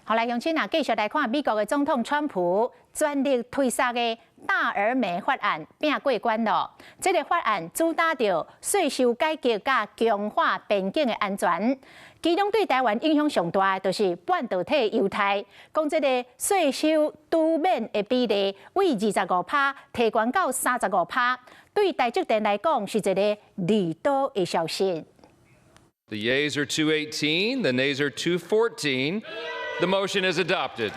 好來，鄉親啊，繼續來看美國的總統川普全力推捒的大而美法案拼過關囉。這个法案主打著稅收改革佮強化邊境的安全，其中對台灣影響上大的就是半導體猶太，講這个稅收抵免的比例為25趴提懸到35趴，對台積電來講是一个利多的消息。 The yeas are 218, the nays are 214. The motion is adopted.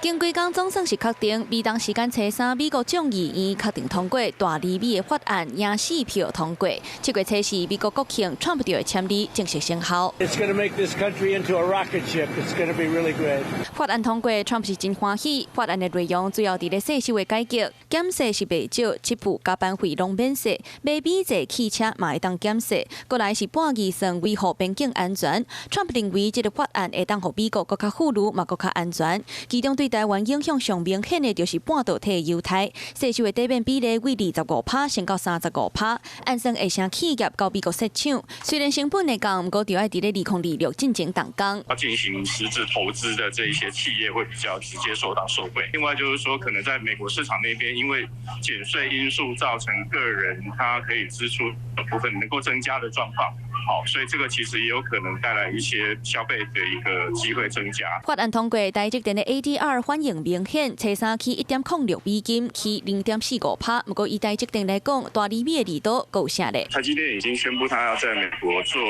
經幾工總算是確定，美東時間初三，美國眾議院確定通過大而美的法案，贏四票通過。7月初四，美國國慶，川普就會簽字正式生效。 It's going to make this country into a rocket ship. It's going to be really great. 法案通過，川普是真歡喜。法案的內容主要佇咧稅收的改革，減稅是袂少，七付加班費攏免稅，買美製汽車嘛會當減稅。閣來是半預算維護邊境安全。川普認為這个法案會當予美國閣較富裕，嘛閣較安全。其中對台灣影響上明顯的，就是半導體猶太稅收的抵免比例為25趴升到35趴，按算會成企業到美國設廠。雖然成本會降，毋過就愛佇咧2026進前動工。要進行實質投資的這一些企業會比較直接受到受惠。另外就是說，可能在美國市場那邊，因為減稅因素造成個人他可以支出的部分能夠增加的狀況。好，所以這個其實也有可能帶來一些消費的一個機會增加。法案通過，台積電的 ADR 反應明顯，初三起1.06美金，起0.45趴。毋過以台積電來講，大而美的利多夠啥咧？台積電已經宣布，它要在美國做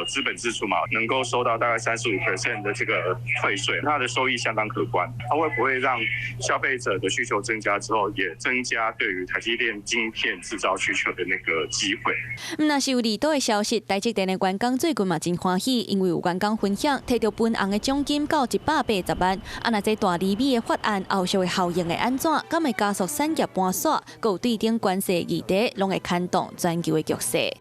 資本支出嘛，能夠收到大概35% 的這個退稅，它的收益相當可觀。它會不會讓消費者的需求增加之後，也增加對於台積電晶片製造需求的那個機會？若是有利多的消息，台積電的員工最近嘛真歡喜，因為有員工分享，提著分紅的獎金到180萬。啊，若這大而美的法案後續的效應會按怎？敢會加速產業搬徙？閣有對頂關稅議題，攏會牽動全球的局勢。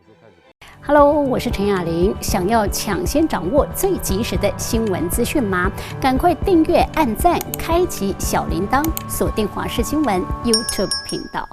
Hello，我是陳雅玲。想要搶先掌握最及時的新聞資訊嗎？趕快訂閱、按讚、開啟小鈴鐺，鎖定華視新聞 YouTube 頻道。